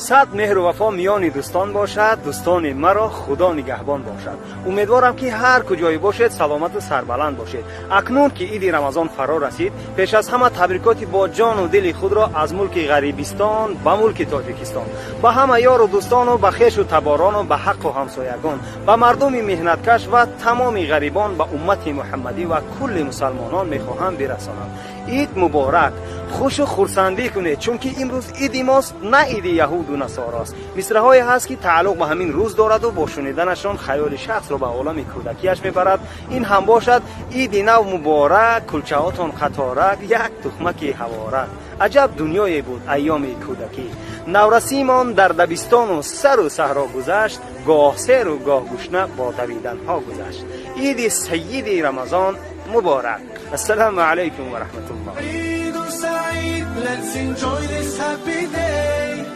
Сад меҳру вафо миёни дӯстон бошад, дӯстони маро Худо нигаҳбон бошад. Умедворам, ки ҳар куҷое бошед, саломату сарбаланд бошед. Акнун ки иди Рамазон фаро расид, пеш аз ҳама табрикоти бо ҷону дили худро аз мулки ғарибистон ба мулки Тоҷикистон ба ҳама ёру дӯстону ба хешу таборону ба ҳаққу ҳамсоягон, ба мардуми меҳнаткаш ва тамоми ғарибон, ба уммати муҳаммадӣ ва кулли мусалмонон мехоҳам бирасонам. Ид муборак, хушу хурсандӣ кунед, чунки имрӯз иди мост, на иди яҳуду насорост. Мисраҳое ҳаст, ки тааллуқ ба ҳамин рӯз дораду бо шуниданашон хаёли шахсро ба олами кӯдакиаш мебарад. Ин ҳам бошад: иди нав муборак, кулчаотон қаторак, як тухмаки ҳаворак. Аҷаб дунёе буд айёми кӯдакӣ, наврасимон дар дабистону сару саҳро гузашт, гоҳ серу гоҳ гушна бо давиданҳо гузашт. Иди саиди Рамазон муборак. Ассалому алайкум ва раҳматуллоҳ. Eid Saeed, let's enjoy this happy day.